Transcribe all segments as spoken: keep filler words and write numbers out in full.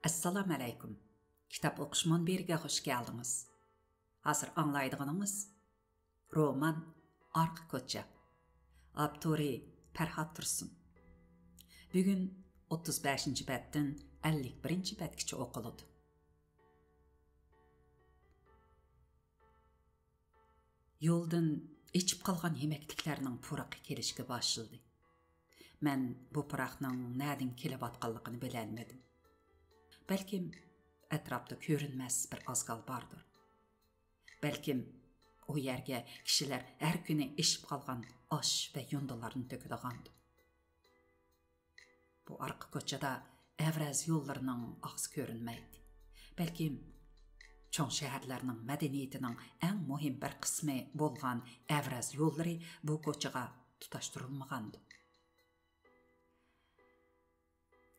ئەسسالامۇ ئەلەيكۇم. كىتاب ئوقۇش مۇنبىرىگە خۇش كەلدىڭىز. ھازىر ئاڭلايدىغىنىڭىز رومان ئارقا كوچا. ئاپتورى پەرھات تۇرسۇن. بۈگۈن ئوتتۇز بەشىنچى بەتتىن ئەللىك بىرىنچى بەتكىچە ئوقۇلىدۇ. يولدىن ئېچىپ قالغان يېمەكلىكلەرنىڭ پۇرىقى كېلىشكە باشلىدى. مەن بۇ پۇراقنىڭ نەدىن كېلىۋاتقانلىقىنى بىلەلمىدىم. بەلكىم ئەتراپتا كۆرۈنمەس بىر ئازگال باردۇر. بەلكىم ئۇ يەرگە كىشىلەر ھەر كۈنى ئېشىپ قالغان ئاش ۋە يۇندىلارنى تۆكىدىغاندۇ. بۇ ئارقا كوچىدا ئەۋرەز يوللىرىنىڭ ئاغزى كۆرۈنمەيتتى. بەلكىم چوڭ شەھەرلەرنىڭ مەدەنىيىتىنىڭ ئەڭ مۇھىم بىر قىسمى بولغان ئەۋرەز يوللىرى بۇ كوچىغا تۇتاشتۇرۇلمىغاندۇ.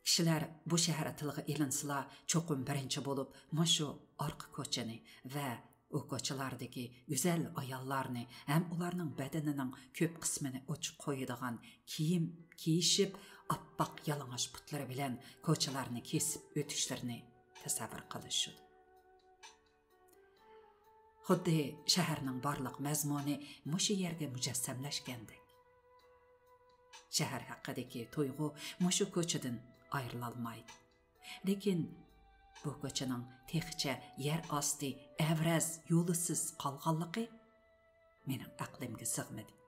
كىشىلەر بۇ شەھەر تىلغا ئېلىنسىلا، چوقۇم بىرىنچى بولۇپ مۇشۇ ئارقا كوچىنى ۋە ئۇ كوچىلاردىكى گۈزەل ئاياللارنى ھەم ئۇلارنىڭ بەدىنىنىڭ كۆپ قىسمىنى ئوچۇق قويىدىغان كىيىم كىيىشىپ، ئاپئاق يالىڭاچ پۇتلىرى بىلەن كوچىلارنى كېسىپ ئۆتۈشلىرىنى تەسەۋۋۇر قىلىشىدۇ. خۇددى شەھەرنىڭ بارلىق مەزمۇنى مۇشۇ يەرگە مۇجەسسەملەشكەندەك. شەھەر ھەققىدىكى تۇيغۇ مۇشۇ كوچىدىن ئايرىلالمايدۇ. لېكىن بۇ كوچىنىڭ تېخىچە يەر ئاستى ئەۋرەز يولىسىز قالغانلىقى مېنىڭ ئەقلىمگە سىغمىدى.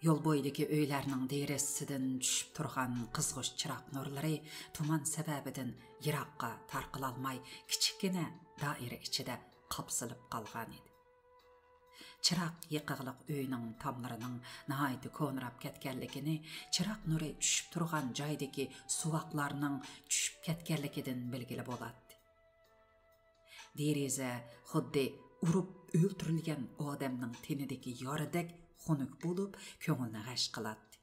يول بويىدىكى ئۆيلەرنىڭ دېرىزىسىدىن چۈشۈپ تۇرغان قىزغۇچ چىراغ نۇرلىرى تۇمان سەۋەبىدىن يىراققا تارقىلالماي، كىچىككىنە دائىرە ئىچىدە قاپسىلىپ قالغانىدى. چىراغ يېقىقلىق ئۆينىڭ تاملىرىنىڭ ناھايىتى كونىراپ كەتكەنلىكىنى، چىراغ نۇرى چۈشۈپ تۇرغان جايدىكى سۇۋاقلارنىڭ چۈشۈپ كەتكەنلىكىدىن بىلگىلى بولاتتى. دېرىزە خۇددى ئۇرۇپ ئۆلتۈرۈلگەن ئادەمنىڭ تېنىدىكى يارىدەك خۇنۈك بولۇپ، كۆڭۈلنى غەش قىلاتتى.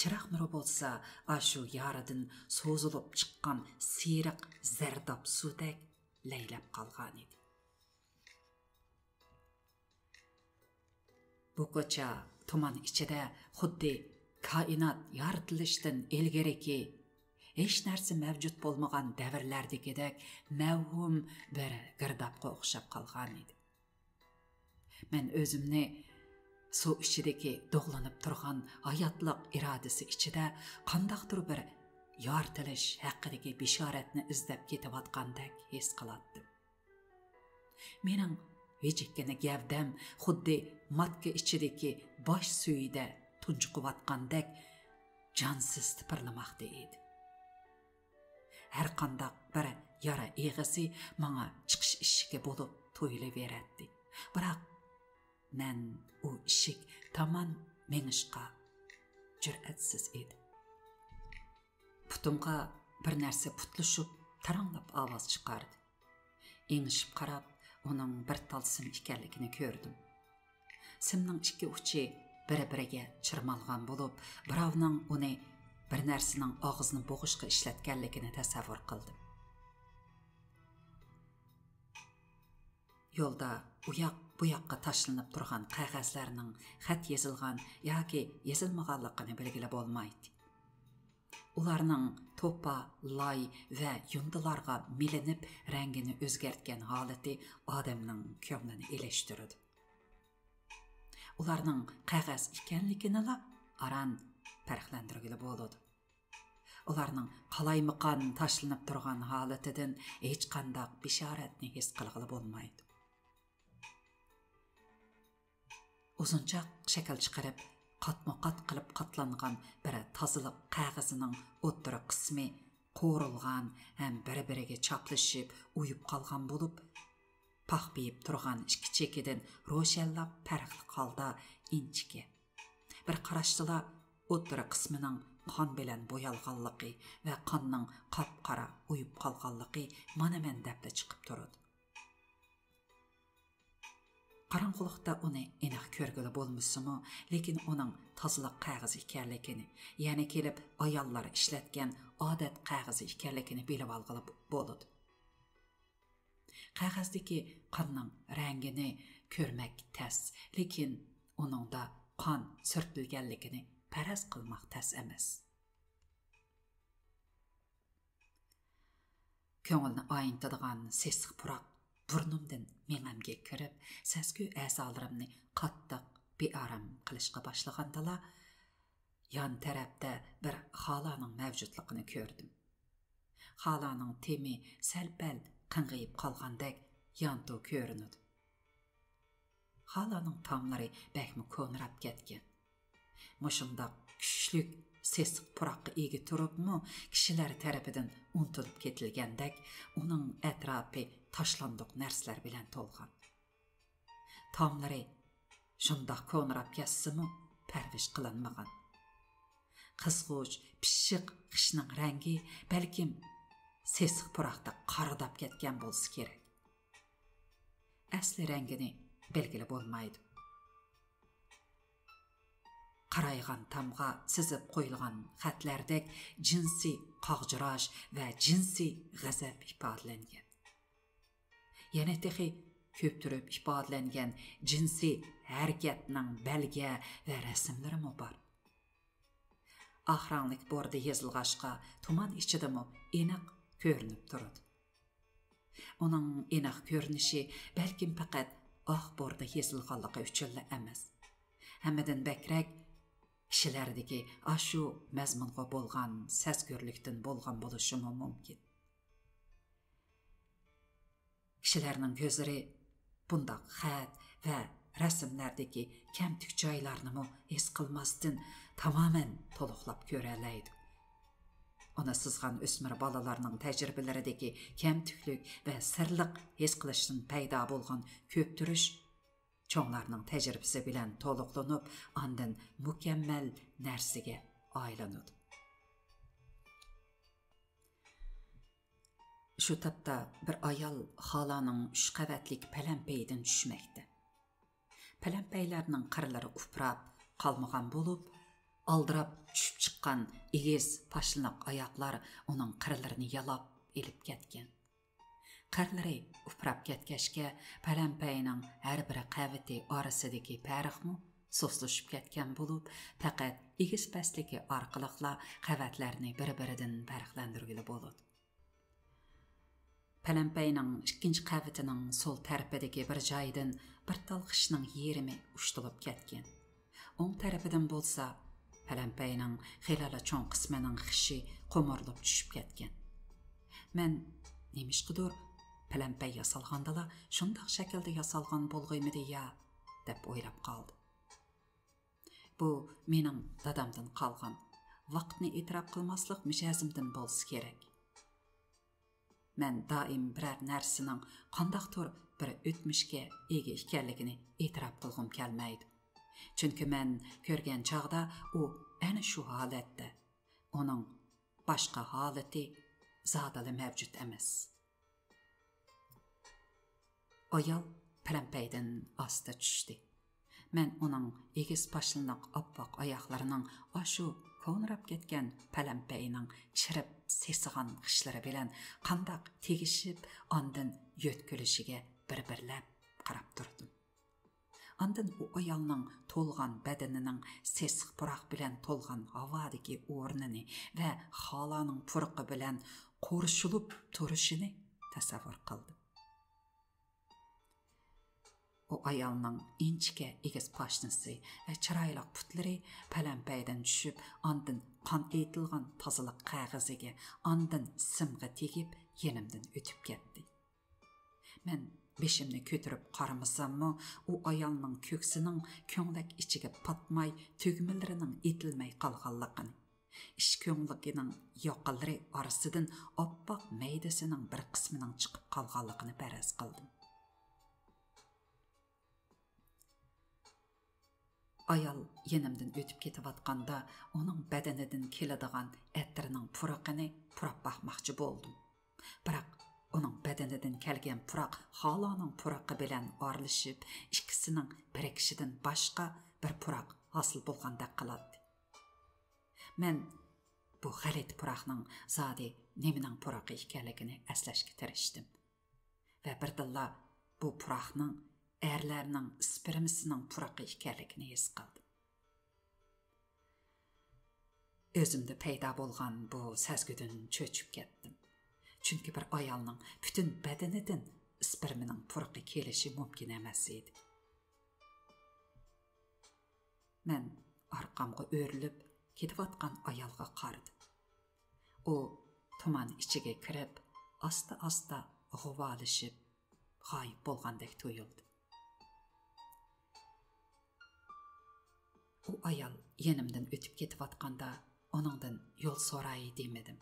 چىراغ نۇرى بولسا ئاشۇ يارىدىن سوزۇلۇپ چىققان سېرىق زەرداب سۇدەك لەيلەپ قالغانىدى. بۇ كوچا تۇمان ئىچىدە خۇددى كائىنات يارىتىلىشتىن ئىلگىرىكى، ھېچ نەرسە مەۋجۇت بولمىغان دەۋرلەردىكىدەك مەۋھۇم بىر گىردابقا ئوخشاپ قالغانىدى. مەن ئۆزۈمنى سۇ ئىچىدىكى دوغلىنىپ تۇرغان ھاياتلىق ئىرادىسى ئىچىدە قانداقتۇر بىر يارىتىلىش ھەققىدىكى بېشارەتنى ئىزدەپ كېتىۋاتقاندەك ھېس قىلاتتىم. مېنىڭ ۋىجىككىنە گەۋدەم خۇددى ماتكا ئىچىدىكى باش سۈيىدە تۇنجۇقۇۋاتقاندەك جانسىز تىپىرلىماقتا ئىدى. ھەرقانداق بىر يارا ئېغىزى ماڭا چىقىش ئىشىكى بولۇپ تۇيۇلۇۋېرەتتى. بىراق مەن ئۇ ئىشىك تامان مېڭىشقا جۈرئەتسىز ئىدىم. پۇتۇمغا بىر نەرسە پۇتلىشىپ، تاراڭلاپ ئاۋاز چىقاردى. ئېڭىشىپ قاراپ، ئۇنىڭ بىر تال سىم ئىكەنلىكىنى كۆردۈم. سىمنىڭ ئىككى ئۇچى بىر-بىرىگە چىرمالغان بولۇپ، بىراۋنىڭ ئۇنى بىر نەرسىنىڭ ئاغزىنى بوغۇشقا ئىشلەتكەنلىكىنى تەسەۋۋۇر قىلدىم. يولدا ئۇياق-بۇ ياققا تاشلىنىپ تۇرغان قەغەزلەرنىڭ خەت يېزىلغان ياكى يېزىلمىغانلىقىنى بىلگىلى بولمايتتى. ئۇلارنىڭ توپا، لاي ۋە يۇندىلارغا مىلىنىپ رەڭگىنى ئۆزگەرتكەن ھالىتى ئادەمنىڭ كۆڭلىنى ئېلىشتۇرىدۇ. ئۇلارنىڭ قەغەز ئىكەنلىكىنىلا ئاران پەرقلەندۈرگىلى بولىدۇ. ئۇلارنىڭ قالايمىقان تاشلىنىپ تۇرغان ھالىتىدىن ھېچقانداق بېشارەتنى ھېس قىلغىلى بولمايدۇ. ئۇزۇنچاق شەكىل چىقىرىپ، قاتمۇ قات قىلىپ قاتلانغان بىر تازىلىق قەغىزىنىڭ ئوتتۇرا قىسمى قورۇلغان ھەم بىر-بىرىگە چاپلىشىپ ئۇيۇپ قالغان بولۇپ، پاخپىيىپ تۇرغان ئىككى چېكىدىن روشەنلا پەرقلىق ھالدا ئىنچىكە. بىر قاراشتىلا ئوتتۇرا قىسمىنىڭ قان بىلەن بويالغانلىقى ۋە قاننىڭ قاپقارا ئۇيۇپ قالغانلىقى مانا مەن دەپلا چىقىپ تۇرىدۇ. قاراڭغۇلۇقتا ئۇنى ئېنىق كۆرگىلى بولمىسىمۇ، لېكىن ئۇنىڭ تازىلىق قەغىزى ئىكەنلىكىنى، يەنە كېلىپ ئاياللار ئىشلەتكەن ئادەت قەغىزى ئىكەنلىكىنى بىلىۋالغىلى بولىدۇ. قەغەزدىكى قاننىڭ رەڭگىنى كۆرمەك تەس، لېكىن ئۇنىڭدا قان سۈرتۈلگەنلىكىنى پەرەز قىلماق تەس ئەمەس. كۆڭۈلنى ئاينىتىدىغان سېسىق پۇراق بۇرنۇمدىن مېڭەمگە كىرىپ، سەزگۈ ئەزالىرىمنى قاتتىق بىئارام قىلىشقا باشلىغاندىلا، يان تەرەپتە بىر خالانىڭ مەۋجۇتلۇقىنى كۆردۈم. خالانىڭ تېمى سەل-پەل قىڭغىيىپ قالغاندەك يانتۇ كۆرۈنىدۇ. خالانىڭ تاملىرى بەكمۇ كونىراپ كەتكەن. مۇشۇنداق كۈچلۈك سېسىق پۇراققا ئىگە تۇرۇپمۇ، كىشىلەر تەرىپىدىن ئۇنتۇلۇپ كېتىلگەندەك، ئۇنىڭ ئەتراپى تاشلاندۇق نەرسىلەر بىلەن تولغان. تاملىرى شۇنداق كونىراپ كەتسىمۇ، پەرۋىش قىلىنمىغان. قىزغۇچ، پىششىق خىشنىڭ رەڭگى بەلكىم سېسىق پۇراقتا قارىداپ كەتكەن بولسا كېرەك. ئەسلى رەڭگىنى بىلگىلى بولمايدۇ. قارايغان تامغا سىزىپ قويۇلغان خەتلەردەك جىنسىي قاغجىراش ۋە جىنسىي غەزەپ ئىپادىلەنگەن. يەنە تېخى كۆپتۈرۈپ ئىپادىلەنگەن جىنسىي ھەرىكەتنىڭ بەلگە ۋە رەسىملىرىمۇ بار. ئاق رەڭلىك بوردا يېزىلغاچقا، تۇمان ئىچىدىمۇ ئېنىق كۆرۈنۈپ تۇرىدۇ. ئۇنىڭ ئېنىق كۆرۈنۈشى بەلكىم پەقەت ئاق بوردا يېزىلغانلىقى ئۈچۈنلا ئەمەس، ھەممىدىن بەكرەك كىشىلەردىكى ئاشۇ مەزمۇنغا بولغان سەزگۈرلۈكتىن بولغان بولۇشىمۇ مۇمكىن. كىشىلەرنىڭ كۆزلىرى بۇنداق خەت ۋە رەسىملەردىكى كەمتۈك جايلارنىمۇ ھېس قىلماستىن، تامامەن تولۇقلاپ كۆرەلەيدۇ. ئۇنى سىزغان ئۆسمۈر بالىلارنىڭ تەجرىبىلىرىدىكى كەمتۈكلۈك ۋە سىرلىق ھېس قىلىشتىن پەيدا بولغان كۆپتۈرۈش چوڭلارنىڭ تەجرىبىسى بىلەن تولۇقلىنىپ، ئاندىن مۇكەممەل نەرسىگە ئايلىنىدۇ. شۇ تاپتا بىر ئايال خالانىڭ ئۈچ قەۋەتلىك پەلەمپەيدىن چۈشمەكتە. پەلەمپەيلەرنىڭ قىرلىرى ئۇپراپ قالمىغان بولۇپ، ئالدىراپ چۈشۈپ چىققان ئېگىز پاشنىلىق ئاياقلار ئۇنىڭ قىرلىرىنى يالاپ ئېلىپ كەتكەن. قىرلىرى ئۇپراپ كەتكەچكە، پەلەمپەينىڭ ھەر بىر قەۋىتى ئارىسىدىكى پەرقمۇ سۇسلىشىپ كەتكەن بولۇپ، پەقەت ئېگىز پەسلىكى ئارقىلىقلا قەۋەتلەرنى بىر-بىرىدىن پەرقلەندۈرگىلى بولىدۇ. پەلەمپەينىڭ ئىككىنچى قەۋىتىنىڭ سول تەرىپىدىكى بىر جايدىن بىر تال خىشنىڭ يېرىمى ئۇشتۇلۇپ كەتكەن. ئوڭ تەرىپىدىن بولسا، پەلەمپەينىڭ خېلىلا چوڭ قىسمىنىڭ خىشى قومۇرۇلۇپ چۈشۈپ كەتكەن. مەن نېمىشقىدۇر پەلەمپەي ياسالغاندىلا شۇنداق شەكىلدە ياسالغان بولغىيمىدى يا، دەپ ئويلاپ قالدىم. بۇ مېنىڭ دادامدىن قالغان، ۋاقىتنى ئېتىراپ قىلماسلىق مىجەزىمدىن بولسا كېرەك. مەن دائىم بىرەر نەرسىنىڭ قانداقتۇر بىر ئۆتمۈشكە ئىگە ئىكەنلىكىنى ئېتىراپ قىلغۇم كەلمەيدۇ. چۈنكى مەن كۆرگەن چاغدا ئۇ ئەنە شۇ ھالەتتە، ئۇنىڭ باشقا ھالىتى زادىلا مەۋجۇت ئەمەس. ئايال پەلەمپەيدىن ئاستا چۈشتى. مەن ئۇنىڭ ئېگىز پاشنىلىق ئاپئاق ئاياغلىرىنىڭ ئاشۇ كونىراپ كەتكەن پەلەمپەينىڭ چىرىپ سېسىغان خىشلىرى بىلەن قانداق تېگىشىپ، ئاندىن يۆتكىلىشىگە بىر-بىرلەپ قاراپ تۇردۇم. ئاندىن ئۇ ئايالنىڭ تولغان بەدىنىنىڭ سېسىق پۇراق بىلەن تولغان ھاۋادىكى ئورنىنى ۋە خالانىڭ پۇرىقى بىلەن قورشىلىپ تۇرۇشىنى تەسەۋۋۇر قىلدىم. ئۇ ئايالنىڭ ئىنچىكە ئېگىز پاشنىسى ۋە چىرايلىق پۇتلىرى پەلەمپەيدىن چۈشۈپ، ئاندىن قان ئېيتىلغان تازىلىق قەغىزىگە، ئاندىن سىمغا تېگىپ، يېنىمدىن ئۆتۈپ كەتتى. مەن بېشىمنى كۆتۈرۈپ قارىمىساممۇ، ئۇ ئايالنىڭ كۆكسىنىڭ كۆڭلەك ئىچىگە پاتماي، تۈگمىلىرىنىڭ ئېتىلمەي قالغانلىقىنى، ئىچ كۆڭلىكىنىڭ ياقىلىرى ئارىسىدىن ئاپئاق مەيدىسىنىڭ بىر قىسمىنىڭ چىقىپ قالغانلىقىنى پەرەز قىلدىم. ئايال يېنىمدىن ئۆتۈپ كېتىۋاتقاندا، ئۇنىڭ بەدىنىدىن كېلىدىغان ئەتىرنىڭ پۇرىقىنى پۇراپ باقماقچى بولدۇم. بىراق ئۇنىڭ بەدىنىدىن كەلگەن پۇراق خالانىڭ پۇرىقى بىلەن ئارىلىشىپ، ئىككىسىنىڭ بىرىكىشىدىن باشقا بىر پۇراق ھاسىل بولغاندەك قىلاتتى. مەن بۇ غەلىتە پۇراقنىڭ زادى نېمىنىڭ پۇرىقى ئىكەنلىكىنى ئەسلەشكە تىرىشتىم ۋە بىردىنلا بۇ پۇراقنىڭ ئەرلەرنىڭ ئىسپېرمىسىنىڭ پۇرىقى ئىكەنلىكىنى ھېس قىلدىم. ئۆزۈمدە پەيدا بولغان بۇ سەزگۈدىن چۆچۈپ كەتتىم. چۈنكى بىر ئايالنىڭ پۈتۈن بەدىنىدىن ئىسپېرمىنىڭ پۇرىقى كېلىشى مۇمكىن ئەمەس ئىدى. مەن ئارقامغا ئۆرۈلۈپ كېتىۋاتقان ئايالغا قارىدىم. ئۇ تۇمان ئىچىگە كىرىپ، ئاستا-ئاستا غۇۋالىشىپ غايىب بولغاندەك تۇيۇلدى. ئۇ ئايال يېنىمدىن ئۆتۈپ كېتىۋاتقاندا ئۇنىڭدىن يول سوراي دېمىدىم.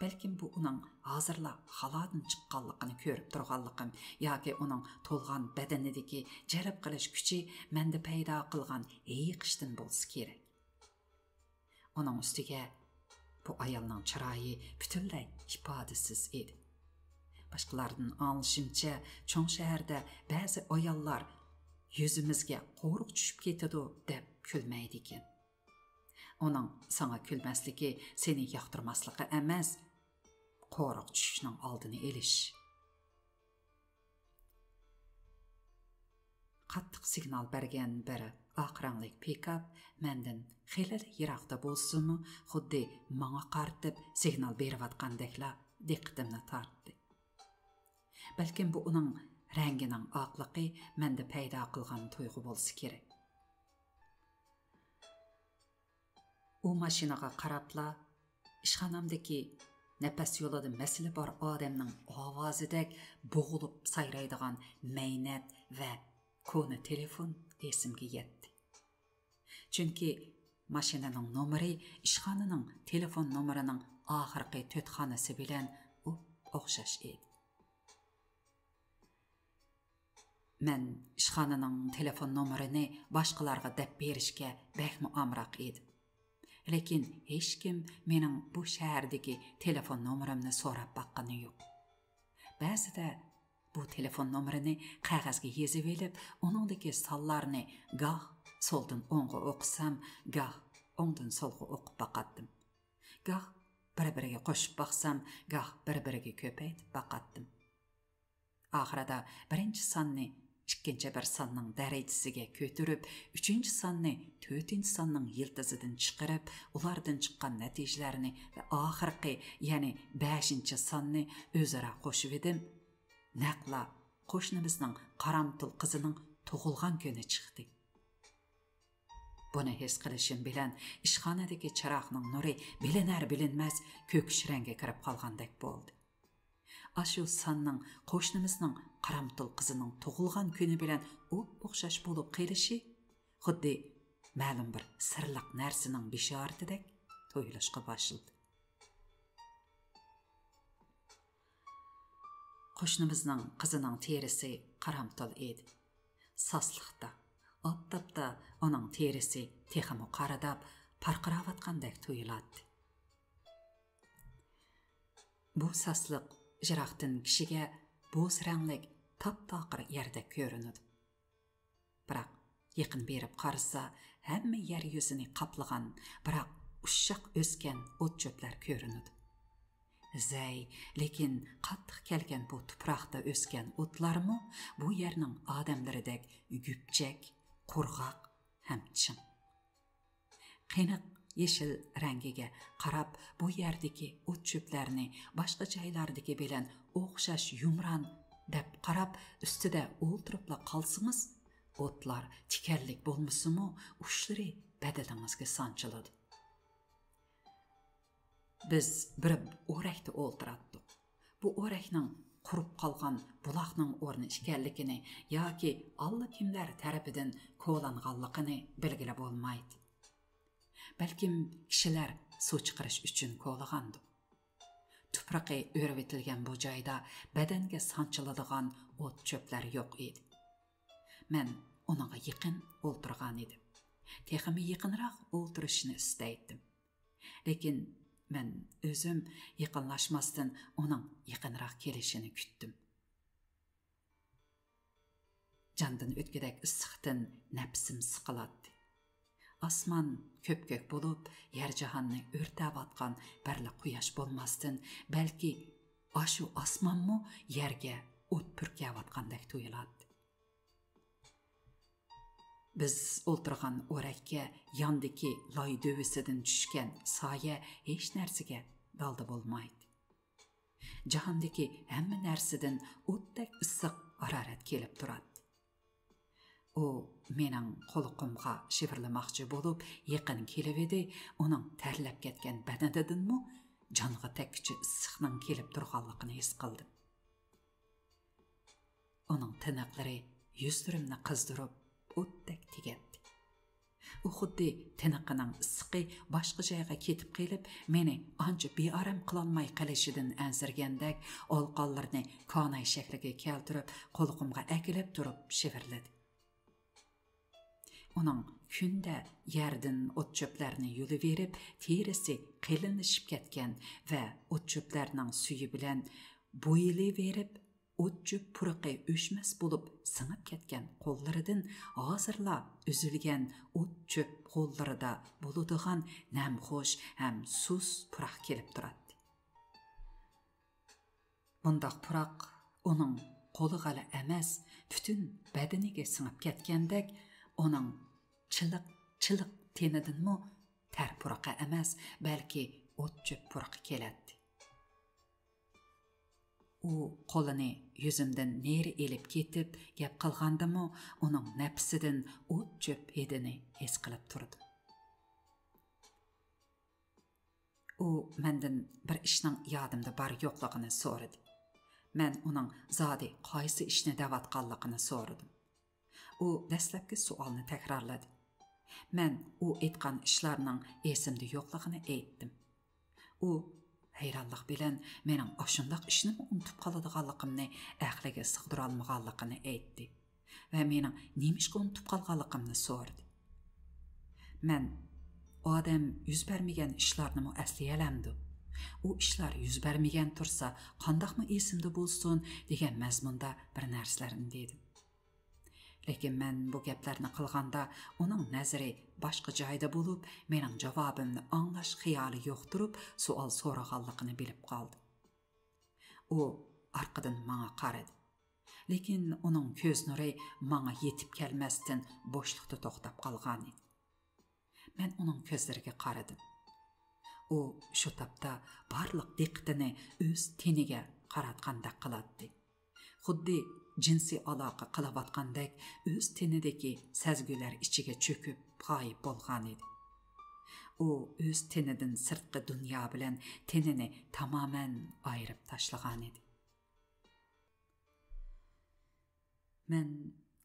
بەلكىم بۇ ئۇنىڭ ھازىرلا خالادىن چىققانلىقىنى كۆرۈپ تۇرغانلىقىم ياكى ئۇنىڭ تولغان بەدىنىدىكى جەلپ قىلىش كۈچى مەندە پەيدا قىلغان ھېيىقىشتىن بولسا كېرەك. ئۇنىڭ ئۈستىگە بۇ ئايالنىڭ چىرايى پۈتۈنلەي ئىپادىسىز ئىدى. باشقىلاردىن ئاڭلىشىمچە، چوڭ شەھەردە بەزى ئاياللار يۈزىمىزگە قورۇق چۈشۈپ كېتىدۇ دەپ كۈلمەيدىكەن. ئۇنىڭ ساڭا كۈلمەسلىكى سېنى ياقتۇرماسلىقى ئەمەس، قورۇق چۈشۈشنىڭ ئالدىنى ئېلىش. قاتتىق سىگنال بەرگەن بىر ئاق رەڭلىك پىكاپ مەندىن خېلىلا يىراقتا بولسىمۇ، خۇددى ماڭا قارىتىپ سىگنال بېرىۋاتقاندەكلا دىققىتىمنى تارتتى. بەلكىم بۇ ئۇنىڭ رەڭگىنىڭ ئاقلىقى مەندە پەيدا قىلغان تۇيغۇ بولسا كېرەك. ئۇ ماشىنىغا قاراپلا، ئىشخانامدىكى نەپەس يولىدا مەسىلە بار ئادەمنىڭ ئاۋازىدەك بوغۇلۇپ سايرايدىغان مەينەت ۋە كونا تېلېفون ئېسىمگە يەتتى. چۈنكى ماشىنىنىڭ نومۇرى ئىشخانىنىڭ تېلېفون نومۇرىنىڭ ئاخىرقى تۆت خانىسى بىلەن ئوپئوخشاش ئىدى. مەن ئىشخانىنىڭ تېلېفون نومۇرىنى باشقىلارغا دەپ بېرىشكە بەكمۇ ئامراق ئىدىم. لېكىن ھېچكىم مېنىڭ بۇ شەھەردىكى تېلېفون نومۇرۇمنى سوراپ باققىنى يوق. بەزىدە بۇ تېلېفون نومۇرىنى قەغەزگە يېزىۋېلىپ، ئۇنىڭدىكى سانلارنى گاھ سولدىن ئوڭغا ئوقۇسام، گاھ ئوڭدىن سولغا ئوقۇپ باقاتتىم. گاھ بىر-بىرىگە قوشۇپ باقسام، گاھ بىر-بىرىگە كۆپەيتىپ باقاتتىم. ئاخىرىدا بىرىنچى ساننى ئىككىنچى بىر ساننىڭ دەرىجىسىگە كۆتۈرۈپ، ئۈچىنچى ساننى تۆتىنچى ساننىڭ يىلتىزىدىن چىقىرىپ، ئۇلاردىن چىققان نەتىجىلەرنى ۋە ئاخىرقى، يەنى بەشىنچى ساننى ئۆزئارا قوشۇۋىدىم. نەقلا قوشنىمىزنىڭ قارامتۇل قىزىنىڭ تۇغۇلغان كۈنى چىقتى. بۇنى ھېس قىلىشىم بىلەن ئىشخانىدىكى چىراغنىڭ نۇرى بىلىنەر-بىلىنمەس كۆكۈش رەڭگە كىرىپ قالغاندەك بولدى. ئاشۇ ساننىڭ قوشنىمىزنىڭ قارامتۇل قىزىنىڭ تۇغۇلغان كۈنى بىلەن ئوپئوخشاش بولۇپ قېلىشى خۇددى مەلۇم بىر سىرلىق نەرسىنىڭ بېشارىتىدەك تۇيۇلۇشقا باشلىدى. قوشنىمىزنىڭ قىزىنىڭ تېرىسى قارامتۇل ئىدى. ساسلىقتا، ئاپتاپتا ئۇنىڭ تېرىسى تېخىمۇ قارىداپ، پارقىراۋاتقاندەك تۇيۇلاتتى. بۇ ساسلىق يىراقتىن كىشىگە بوز رەڭلىك تاپتاقىر يەردەك كۆرۈنىدۇ. بىراق يېقىن بېرىپ قارىسا، ھەممە يەر يۈزىنى قاپلىغان، بىراق ئۇششاق ئۆسكەن ئوت-چۆپلەر كۆرۈنىدۇ. زەي، لېكىن قاتتىق كەلگەن بۇ تۇپراقتا ئۆسكەن ئوتلارمۇ بۇ يەرنىڭ ئادەملىرىدەك گۈپچەك، قۇرغاق ھەم چىڭ. قېنىق يېشىل رەڭگىگە قاراپ، بۇ يەردىكى ئوت-چۆپلەرنى باشقا جايلاردىكى بىلەن ئوخشاش يۇمران دەپ قاراپ، ئۈستىدە ئولتۇرۇپلا قالسىڭىز، ئوتلار تىكەنلىك بولمىسىمۇ، ئۇچلىرى بەدىنىڭىزگە سانچىلىدۇ. بىز بىر ئورەكتە ئولتۇراتتۇق. بۇ ئورەكنىڭ قۇرۇپ قالغان بۇلاقنىڭ ئورنى ئىكەنلىكىنى ياكى ئاللىكىملەر تەرىپىدىن كولانغانلىقىنى بىلگىلى بولمايدۇ. بەلكىم كىشىلەر سۇ چىقىرىش ئۈچۈن كولىغاندۇ. تۇپرىقى ئۆرۈۋېتىلگەن بۇ جايدا بەدەنگە سانچىلىدىغان ئوت-چۆپلەر يوق ئىدى. مەن ئۇنىڭغا يېقىن ئولتۇرغان ئىدىم. تېخىمۇ يېقىنراق ئولتۇرۇشنى ئىستەيتتىم. لېكىن مەن ئۆزۈم يېقىنلاشماستىن ئۇنىڭ يېقىنراق كېلىشىنى كۈتتۈم. جاندىن ئۆتكۈدەك ئىسسىقتىن نەپىسىم سىقىلاتتى. ئاسمان كۆپكۆك بولۇپ، يەر جاھاننى ئۆرتەۋاتقان بىرلا قۇياش بولماستىن، بەلكى ئاشۇ ئاسمانمۇ يەرگە ئوت پۈركەۋاتقاندەك تۇيۇلاتتى. بىز ئولتۇرغان ئورەككە ياندىكى لاي دۆۋىسىدىن چۈشكەن سايە ھېچ نەرسىگە دالدا بولمايتتى. جاھاندىكى ھەممە نەرسىدىن ئوتتەك ئىسسىق ھارارەت كېلىپ تۇراتتى. ئۇ مېنىڭ قۇلىقىمغا شىۋىرلىماقچى بولۇپ يېقىن كېلىۋىدى، ئۇنىڭ تەرلەپ كەتكەن بەدىنىدىنمۇ جانغا تەگكۈچى ئىسسىقنىڭ كېلىپ تۇرغانلىقىنى ھېس قىلدىم. ئۇنىڭ تىنىقلىرى يۈزلىرىمنى قىزدۇرۇپ، ئوتتەك تېگەتتى. ئۇ خۇددى تىنىقىنىڭ ئىسسىقى باشقا جايغا كېتىپ قېلىپ، مېنى ئانچە بىئارام قىلالماي قېلىشىدىن ئەنسىرىگەندەك، ئالىقانلىرىنى كاناي شەكلىگە كەلتۈرۈپ، قۇلىقىمغا ئەكېلىپ تۇرۇپ شىۋىرلىدى. ئۇنىڭ كۈندە يەردىن ئوت-چۆپلەرنى يۇلۇۋېرىپ، تېرىسى قېلىنلىشىپ كەتكەن ۋە ئوت-چۆپلەرنىڭ سۈيى بىلەن بويىلىۋېرىپ، ئوت-چۆپ پۇرىقى ئۆچمەس بولۇپ سىڭىپ كەتكەن قوللىرىدىن ھازىرلا ئۈزۈلگەن ئوت-چۆپ ھوللىرىدا بولىدىغان نەمخۇش ھەم سۇس پۇراق كېلىپ تۇراتتى. بۇنداق پۇراق ئۇنىڭ قولىغىلا ئەمەس، پۈتۈن بەدىنىگە سىڭىپ كەتكەندەك، ئۇنىڭ چىلىق-چىلىق تېنىدىنمۇ تەر پۇرىقى ئەمەس، بەلكى ئوت-چۆپ پۇرىقى كېلەتتى. ئۇ قولىنى يۈزۈمدىن نېرى ئېلىپ كېتىپ گەپ قىلغاندىمۇ، ئۇنىڭ نەپىسىدىن ئوت-چۆپ ھىدىنى ھېس قىلىپ تۇردۇم. ئۇ مەندىن بىر ئىشنىڭ يادىمدا بار يوقلۇقىنى سورىدى. مەن ئۇنىڭ زادى قايسى ئىشنى دەۋاتقانلىقىنى سورىدىم. ئۇ دەسلەپكى سوئالنى تەكرارلىدى. مەن ئۇ ئېيتقان ئىشلارنىڭ ئېسىمدە يوقلۇقىنى ئېيتتىم. ئۇ ھەيرانلىق بىلەن مېنىڭ ئاشۇنداق ئىشنىمۇ ئۇنتۇپ قالىدىغانلىقىمنى ئەقلىگە سىغدۇرالمىغانلىقىنى ئېيتتى ۋە مېنىڭ نېمىشقا ئۇنتۇپ قالغانلىقىمنى سورىدى. مەن، «ئادەم يۈز بەرمىگەن ئىشلارنىمۇ ئەسلىيەلەمدۇ؟ ئۇ ئىشلار يۈز بەرمىگەن تۇرسا، قانداقمۇ ئېسىمدە بولسۇن؟» دېگەن مەزمۇندا بىر نەرسىلەرنى دېدىم. لېكىن مەن بۇ گەپلەرنى قىلغاندا، ئۇنىڭ نەزىرى باشقا جايدا بولۇپ، مېنىڭ جاۋابىمنى ئاڭلاش خىيالى يوقتۇرۇپ، سوئال سورىغانلىقىنى بىلىپ قالدىم. ئۇ ئارقىدىن ماڭا قارىدى. لېكىن ئۇنىڭ كۆز نۇرى ماڭا يېتىپ كەلمەستىن، بوشلۇقتا توختاپ قالغانىدى. مەن ئۇنىڭ كۆزلىرىگە قارىدىم. ئۇ شۇ تاپتا بارلىق دىققىتىنى ئۆز تېنىگە قاراتقاندەك قىلاتتى. خۇددى جىنسىي ئالاقە قىلىۋاتقاندەك ئۆز تېنىدىكى سەزگۈلەر ئىچىگە چۆكۈپ غايىب بولغانىدى. ئۇ ئۆز تېنىدىن سىرتقى دۇنيا بىلەن تېنىنى تامامەن ئايرىپ تاشلىغانىدى. مەن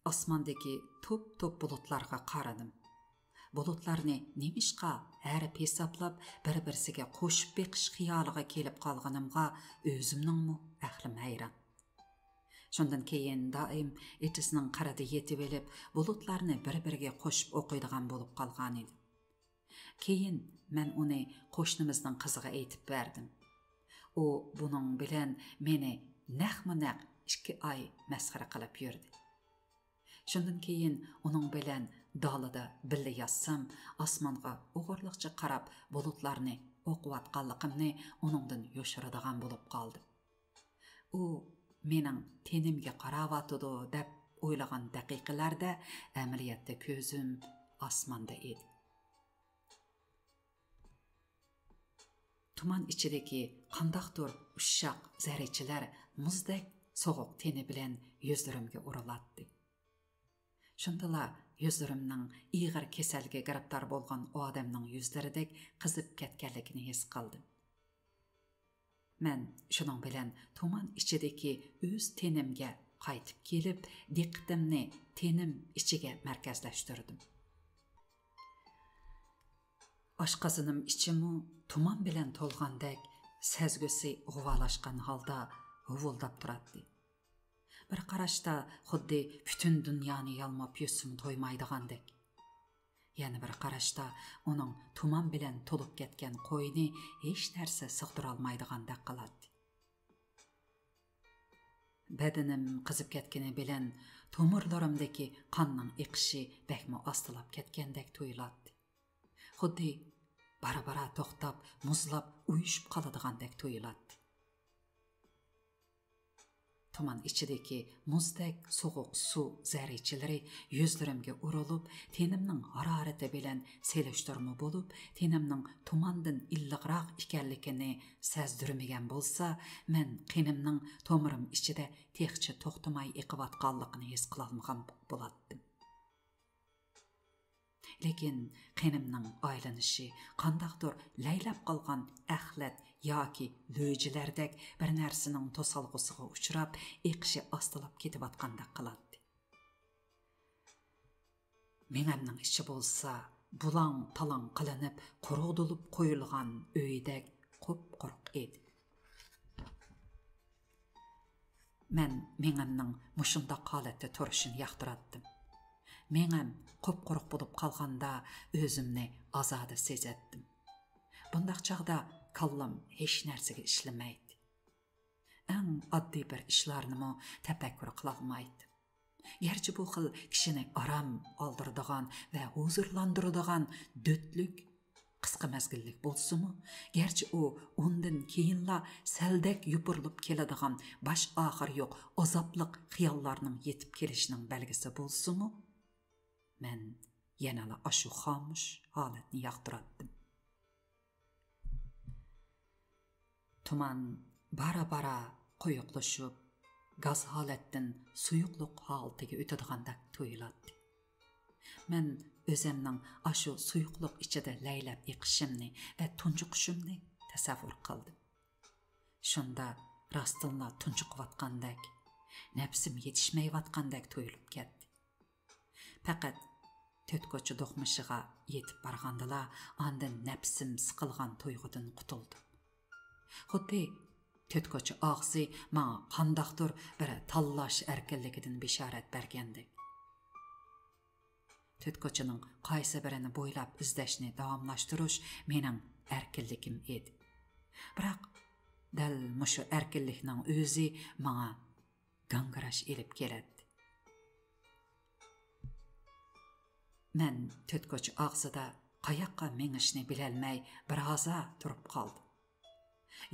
ئاسماندىكى توپ-توپ بۇلۇتلارغا قارىدىم. بۇلۇتلارنى نېمىشقا ھەرپ ھېسابلاپ بىر-بىرسىگە قوشۇپ بېقىش خىيالىغا كېلىپ قالغىنىمغا ئۆزۈمنىڭمۇ ئەقلىم ھەيران. شۇندىن كېيىن دائىم ئېتىزنىڭ قىرىدا يېتىۋېلىپ، بۇلۇتلارنى بىر-بىرىگە قوشۇپ ئوقۇيدىغان بولۇپ قالغانىدىم. كېيىن مەن ئۇنى قوشنىمىزنىڭ قىزىغا ئېيتىپ بەردىم. ئۇ بۇنىڭ بىلەن مېنى نەقمۇ نەق ئىككى ئاي مەسخىرە قىلىپ يۈردى. شۇندىن كېيىن ئۇنىڭ بىلەن دالىدا بىللە ياتسام، ئاسمانغا ئوغرىلىقچە قاراپ بۇلۇتلارنى ئوقۇۋاتقانلىقىمنى ئۇنىڭدىن يوشۇرىدىغان بولۇپ قالدىم. ئۇ مېنىڭ تېنىمگە قاراۋاتىدۇ دەپ ئويلىغان دەقىقىلەردە ئەمەلىيەتتە كۆزۈم ئاسماندا ئىدى. تۇمان ئىچىدىكى قانداقتۇر ئۇششاق زەررىچىلەر مۇزدەك سوغۇق تېنى بىلەن يۈزلىرىمگە ئۇرۇلاتتى. شۇندىلا يۈزلىرىمنىڭ ئېغىر كېسەلگە گىرىپتار بولغان ئادەمنىڭ يۈزلىرىدەك قىزىپ كەتكەنلىكىنى ھېس قىلدىم. مەن شۇنىڭ بىلەن تۇمان ئىچىدىكى ئۆز تېنىمگە قايتىپ كېلىپ، دىققىتىمنى تېنىم ئىچىگە مەركەزلەشتۈردۈم. ئاشقازىنىم ئىچىمۇ تۇمان بىلەن تولغاندەك، سەزگۈسى غۇۋالاشقان ھالدا ھۇۋۇلداپ تۇراتتى. بىر قاراشتا خۇددى پۈتۈن دۇنيانى يالماپ يۈرسىمۇ تويمايدىغاندەك. يەنە بىر قاراشتا ئۇنىڭ تۇمان بىلەن تولۇپ كەتكەن قوينى ھېچ نەرسە سىغدۇرالمايدىغاندەك قىلاتتى. بەدىنىم قىزىپ كەتكىنى بىلەن تومۇرلىرىمدىكى قاننىڭ ئېقىشى بەكمۇ ئاستىلاپ كەتكەندەك تۇيۇلاتتى. خۇددى بارا-بارا توختاپ، مۇزلاپ، ئۇيۇشۇپ قالىدىغاندەك تۇيۇلاتتى. تۇمان ئىچىدىكى مۇزدەك سوغۇق سۇ زەررىچىلىرى يۈزلىرىمگە ئۇرۇلۇپ، تېنىمنىڭ ھارارىتى بىلەن سېلىشتۇرما بولۇپ، تېنىمنىڭ تۇماندىن ئىللىقراق ئىكەنلىكىنى سەزدۈرمىگەن بولسا، مەن قېنىمنىڭ تومۇرۇم ئىچىدە تېخىچە توختىماي ئېقىۋاتقانلىقىنى ھېس قىلالمىغان بولاتتىم. لېكىن قېنىمنىڭ ئايلىنىشى قانداقتۇر لەيلەپ قالغان ئەخلەت ياكى لۆجىلەردەك بىر نەرسىنىڭ توسالغۇسىغا ئۇچراپ، ئېقىشى ئاستىلاپ كېتىۋاتقاندەك قىلاتتى. مېڭەمنىڭ ئىچى بولسا بۇلاڭ-تالاڭ قىلىنىپ، قۇرۇقدۇلۇپ قويۇلغان ئۆيدەك قۇپقۇرۇق ئىدى. مەن مېڭەمنىڭ مۇشۇنداق ھالەتتە تۇرۇشىنى ياقتۇراتتىم. مېڭەم قۇپقۇرۇق بولۇپ قالغاندا ئۆزۈمنى ئازادە سېزەتتىم. بۇنداق چاغدا كاللام ھېچ نەرسىگە ئىشلىمەيتتى. ئەڭ ئاددىي بىر ئىشلارنىمۇ تەپەككۇر قىلالمايتتىم. گەرچە بۇ خىل كىشىنى ئارام ئالدۇرىدىغان ۋە ھۇزۇرلاندۇرىدىغان دۆتلۈك قىسقا مەزگىللىك بولسىمۇ، گەرچە ئۇ ئۇندىن كېيىنلا سەلدەك يوپۇرۇلۇپ كېلىدىغان باش ئاخىرى يوق ئازابلىق خىياللارنىڭ يېتىپ كېلىشىنىڭ بەلگىسى بولسىمۇ، مەن يەنىلا ئاشۇ خامۇش ھالەتنى ياقتۇراتتىم. تۇمان بارا-بارا قويۇقلىشىپ، گاز ھالەتتىن سۇيۇقلۇق ھالىتىگە ئۆتىدىغاندەك تۇيۇلاتتى. مەن ئۆزۈمنىڭ ئاشۇ سۇيۇقلۇق ئىچىدە لەيلەپ ئېقىشىمنى ۋە تۇنجۇقۇشۇمنى تەسەۋۋۇر قىلدىم. شۇندا راستتىنلا تۇنجۇقۇۋاتقاندەك، نەپسىم يېتىشمەيۋاتقاندەك تۇيۇلۇپ كەتتى. پەقەت تۆت كوچا دوقمۇشىغا يېتىپ بارغاندىلا، ئاندىن نەپسىم سىقىلغان تۇيغۇدىن قۇتۇلدۇم. خۇددى تۆت كوچا ئاغزى ماڭا قانداقتۇر بىر تاللاش ئەركىنلىكىدىن بېشارەت بەرگەندەك. تۆت كوچىنىڭ قايسى بىرىنى بويلاپ ئىزدەشنى داۋاملاشتۇرۇش مېنىڭ ئەركىنلىكىم ئىدى. بىراق، دەل مۇشۇ ئەركىنلىكنىڭ ئۆزى ماڭا گاڭگىراش ئېلىپ كېلەتتى. مەن تۆت كوچا ئاغزىدا قاياققا مېڭىشنى بىلەلمەي بىرھازا تۇرۇپ قالدىم.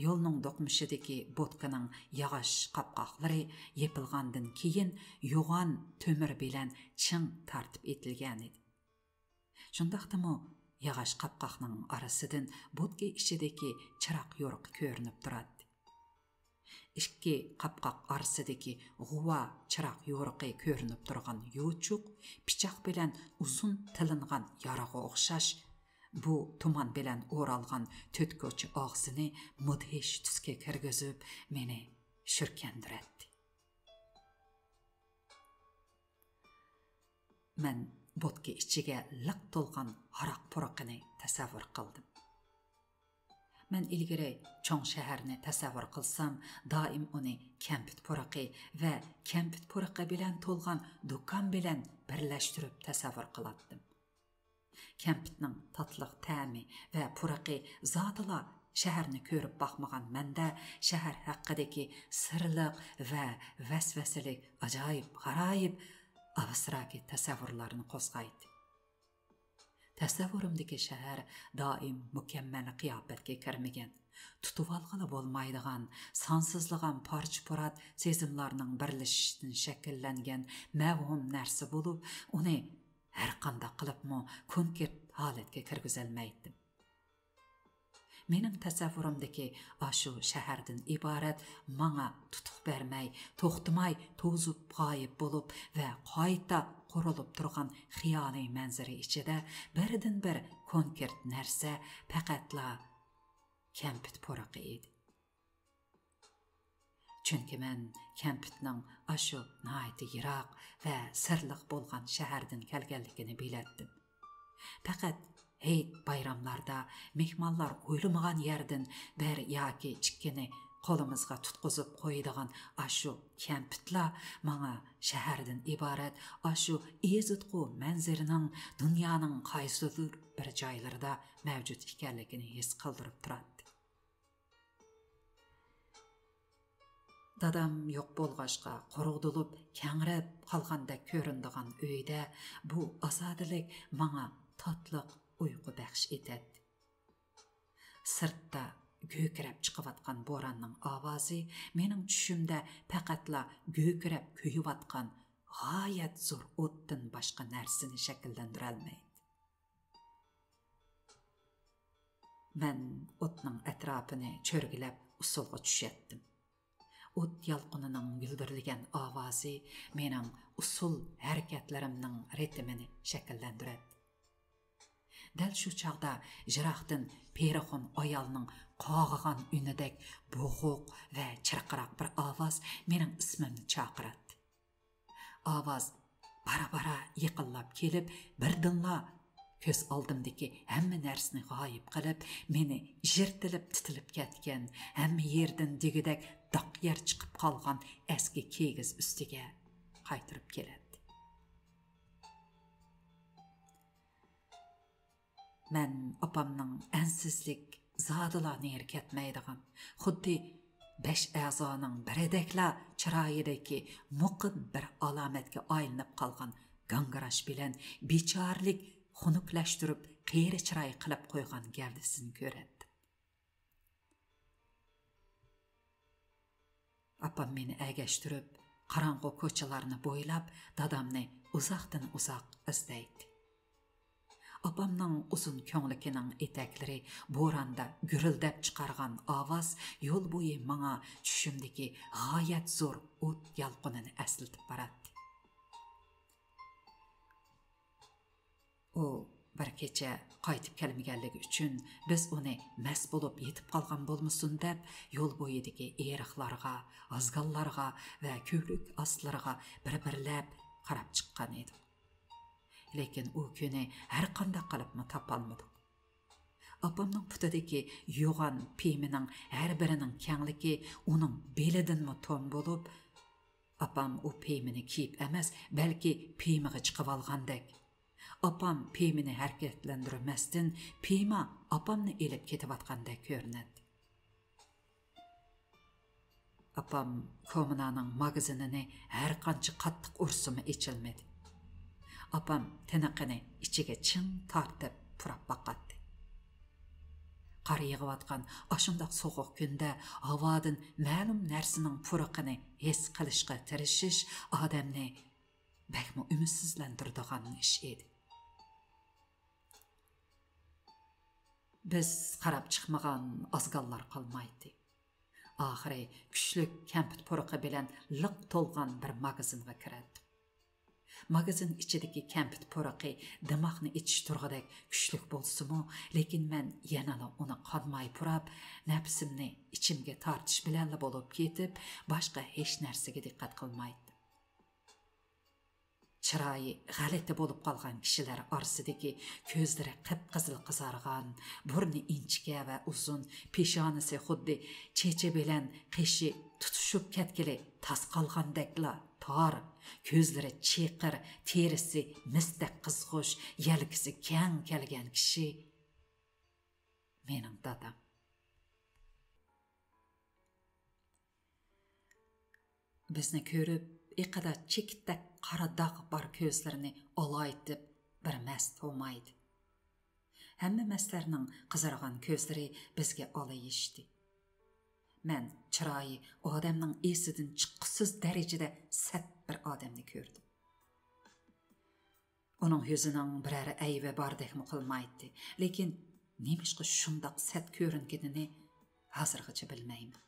يولنىڭ دوقمۇشىدىكى بوتكىنىڭ ياغاچ قاپقاقلىرى يېپىلغاندىن كېيىن يوغان تۆمۈر بىلەن چىڭ تارتىپ ئېتىلگەنىدى. شۇنداقتىمۇ ياغاچ قاپقاقنىڭ ئارىسىدىن بوتكا ئىچىدىكى چىراغ يورۇقى كۆرۈنۈپ تۇراتتى. ئىككى قاپقاق ئارىسىدىكى غۇۋا چىراغ يورۇقى كۆرۈنۈپ تۇرغان يوچۇق پىچاق بىلەن ئۇزۇن تىلىنغان يارىغا ئوخشاش، بۇ تۇمان بىلەن ئورالغان تۆت كوچا ئاغزىنى مۇدھىش تۈسكە كىرگۈزۈپ، مېنى شۈركەندۈرەتتى. مەن بوتكا ئىچىگە لىق تولغان ھاراق پۇرىقىنى تەسەۋۋۇر قىلدىم. مەن ئىلگىرى چوڭ شەھەرنى تەسەۋۋۇر قىلسام، دائىم ئۇنى كەمپۈت پۇرىقى ۋە كەمپۈت پۇرىقى بىلەن تولغان دۇكان بىلەن بىرلەشتۈرۈپ تەسەۋۋۇر قىلاتتىم. كەمپۈتنىڭ تاتلىق تەمى ۋە پۇرىقى زادىلا شەھەرنى كۆرۈپ باقمىغان مەندە شەھەر ھەققىدىكى سىرلىق ۋە ۋەسۋەسىلىك ئاجايىپ غارايىپ ئابستراكت تەسەۋۋۇرلارنى قوزغايتتى. تەسەۋۋۇرۇمدىكى شەھەر دائىم مۇكەممەل قىياپەتكە كىرمىگەن، تۇتۇۋالغىلى بولمايدىغان، سانسىزلىغان پارچە-پۇرات سېزىملارنىڭ بىرلىشىشىدىن شەكىللەنگەن مەۋھۇم نەرسە بولۇپ، ئۇنى ھەرقانداق قىلىپمۇ كونكرېت ھالەتكە كىرگۈزەلمەيتتىم. مېنىڭ تەسەۋۋۇرۇمدىكى ئاشۇ شەھەردىن ئىبارەت ماڭا تۇتۇق بەرمەي، توختىماي توزۇپ غايىب بولۇپ ۋە قايتا قۇرۇلۇپ تۇرغان خىيالىي مەنزىرە ئىچىدە بىردىنبىر كونكرېت نەرسە پەقەتلا كەمپۈت پۇرىقى ئىدى. چۈنكى مەن كەمپۈتنىڭ ئاشۇ ناھايىتى يىراق ۋە سىرلىق بولغان شەھەردىن كەلگەنلىكىنى بىلەتتىم. پەقەت ھېيت-بايراملاردا مېھمانلار ئويلىمىغان يەردىن بىر ياكى ئىككىنى قولىمىزغا تۇتقۇزۇپ قويىدىغان ئاشۇ كەمپۈتلا ماڭا شەھەردىن ئىبارەت ئاشۇ ئېزىتقۇ مەنزىرىنىڭ دۇنيانىڭ قايسىدۇر بىر جايلىرىدا مەۋجۇت ئىكەنلىكىنى ھېس قىلدۇرۇپ تۇراتتى. دادام يوق بولغاچقا، قۇرۇقدۇلۇپ، كەڭرەپ قالغاندەك كۆرۈنىدىغان ئۆيدە بۇ ئازادىلىك ماڭا تاتلىق ئۇيقۇ بەخش ئېتەتتى. سىرتتا گۆكىرەپ چىقىۋاتقان بوراننىڭ ئاۋازى مېنىڭ چۈشۈمدە پەقەتلا گۆكىرەپ كۆيۈۋاتقان غايەت زور ئوتتىن باشقا نەرسىنى شەكىللەندۈرەلمەيتتى. مەن ئوتنىڭ ئەتراپىنى چۆرگىلەپ ئۇسسۇلغا چۈشەتتىم. ئوت يالقۇنىنىڭ گۈلدۈرلىگەن ئاۋازى مېنىڭ ئۇسسۇل ھەرىكەتلىرىمنىڭ رىتىمىنى شەكىللەندۈرەتتى. دەل شۇ چاغدا يىراقتىن پېرىخون ئايالنىڭ قاغىغان ئۈنىدەك بوغۇق ۋە چىرقىراق بىر ئاۋاز مېنىڭ ئىسمىمنى چاقىراتتى. ئاۋاز بارا-بارا يېقىنلاپ كېلىپ، بىردىنلا كۆز ئالدىمدىكى ھەممە نەرسىنى غايىب قىلىپ، مېنى يىرتىلىپ تىتىلىپ كەتكەن، ھەممە يېرىدىن دېگۈدەك داق يەر چىقىپ قالغان ئەسكى كىگىز ئۈستىگە قايتۇرۇپ كېلەتتى. مەن ئاپامنىڭ ئەنسىزلىك، زادىلا نېرى كەتمەيدىغان، خۇددى بەش ئەزانىڭ بىرىدەكلا چىرايىدىكى مۇقىم بىر ئالامەتكە ئايلىنىپ قالغان گاڭگىراش بىلەن بىچارىلىك خۇنۈكلەشتۈرۈپ، قېرى چىراي قىلىپ قويغان گەۋدىسىنى كۆرەتتىم. ئاپام مېنى ئەگەشتۈرۈپ، قاراڭغۇ كوچىلارنى بويلاپ، دادامنى ئۇزاقتىن ئۇزاق ئىزدەيتتى. ئاپامنىڭ ئۇزۇن كۆڭلىكىنىڭ ئېتەكلىرى بوراندا گۈرۈلدەپ چىقارغان ئاۋاز يول بويى ماڭا چۈشۈمدىكى غايەت زور ئوت يالقۇنىنى ئەسلىتىپ باراتتى. ئۇ بىر كېچە قايتىپ كەلمىگەنلىكى ئۈچۈن، بىز ئۇنى مەست بولۇپ يېتىپ قالغان بولمىسۇن دەپ، يول بويىدىكى ئېرىقلارغا، ئازگاللارغا ۋە كۆۋرۈك ئاستلىرىغا بىر-بىرلەپ قاراپ چىققان ئىدۇق. لېكىن ئۇ كۈنى ھەر قانداق قىلىپمۇ تاپالمىدۇق. ئاپامنىڭ پۇتىدىكى يوغان پىيمىنىڭ ھەر بىرىنىڭ كەڭلىكى ئۇنىڭ بېلىدىنمۇ توم بولۇپ، ئاپام ئۇ پىيمىنى كىيىپ ئەمەس، بەلكى پىيمىغا چىقىۋالغاندەك. ئاپام پىيمىنى ھەرىكەتلەندۈرمەستىن، پىيما ئاپامنى ئېلىپ كېتىۋاتقاندەك كۆرۈنەتتى. ئاپام كومىنانىڭ ماگىزىنىنى ھەر قانچە قاتتىق ئۇرسىمۇ ئېچىلمىدى. ئاپام تىنىقىنى ئىچىگە چىڭ تارتىپ پۇراپ باقاتتى. قار يېغىۋاتقان ئاشۇنداق سوغۇق كۈندە ھاۋادىن مەلۇم نەرسىنىڭ پۇرىقىنى ھېس قىلىشقا تىرىشىش ئادەمنى بەكمۇ ئۈمىدسىزلەندۈرىدىغان ئىش ئىدى. بىز قاراپ چىقمىغان ئازگاللار قالمايتتى. ئاخىرى كۈچلۈك كەمپۈت پۇرىقى بىلەن لىق تولغان بىر ماگىزىنغا كىرەتتۇق. ماگىزىن ئىچىدىكى كەمپۈت پۇرىقى دىماقنى ئېچىشتۇرغۇدەك كۈچلۈك بولسىمۇ، لېكىن مەن يەنىلا ئۇنى قانماي پۇراپ، نەپسىمنى ئىچىمگە تارتىش بىلەنلا بولۇپ كېتىپ، باشقا ھېچ نەرسىگە دىققەت قىلمايتتىم. چىرايى غەلىتە بولۇپ قالغان كىشىلەر ئارىسىدىكى كۆزلىرى قىپقىزىل قىزارغان، بۇرنى ئىنچىكە ۋە ئۇزۇن، پېشانىسى خۇددى چېچى بىلەن قېشى تۇتۇشۇپ كەتكىلى تاس قالغاندەكلا تار، كۆزلىرى چېقىر، تېرىسى مىستەك قىزغۇچ، يەلكىسى كەڭ كەلگەن كىشى مېنىڭ دادام. بىزنى كۆرۈپ، ئېقىدا چېكىتتەك قارا داغ بار كۆزلىرىنى ئالايىتىپ بىر مەس توۋلايدۇ. ھەممە مەسلەرنىڭ قىزارغان كۆزلىرى بىزگە ئالىيىشتى. مەن چىرايى ئادەمنىڭ ئېسىدىن چىققۇسىز دەرىجىدە سەت بىر ئادەمنى كۆردۈم. ئۇنىڭ يۈزىنىڭ بىرەر ئەيىبى باردەكمۇ قىلمايتتى، لېكىن نېمىشقا شۇنداق سەت كۆرۈنگىنىنى ھازىرغىچە بىلمەيمەن.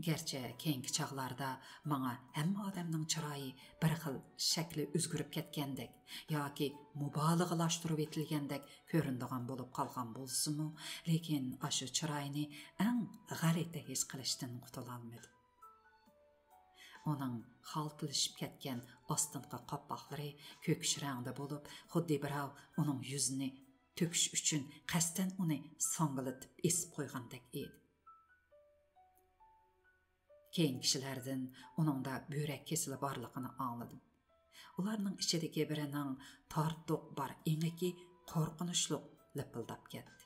گەرچە كېيىنكى چاغلاردا ماڭا ھەممە ئادەمنىڭ چىرايى بىر خىل شەكلى ئۆزگىرىپ كەتكەندەك ياكى مۇبالىغىلاشتۇرۇۋېتىلگەندەك كۆرۈنىدىغان بولۇپ قالغان بولسىمۇ، لېكىن ئاشۇ چىراينى ئەڭ غەلىتە ھېس قىلىشتىن قۇتۇلالمىدىم. ئۇنىڭ خالتىلىشىپ كەتكەن ئاستىنقى قاپاقلىرى كۆكۈش رەڭدە بولۇپ، خۇددى بىراۋ ئۇنىڭ يۈزىنى تۆكۈش ئۈچۈن قەستەن ئۇنى ساڭگىلىتىپ ئېسىپ قويغاندەك ئىدى. كېيىن كىشىلەردىن ئۇنىڭدا بۆرەك كېسىلى بارلىقىنى ئاڭلىدىم. ئۇلارنىڭ ئىچىدىكى بىرىنىڭ تارتۇق بار ئېڭىكى قورقۇنچلۇق لىپىلداپ كەتتى.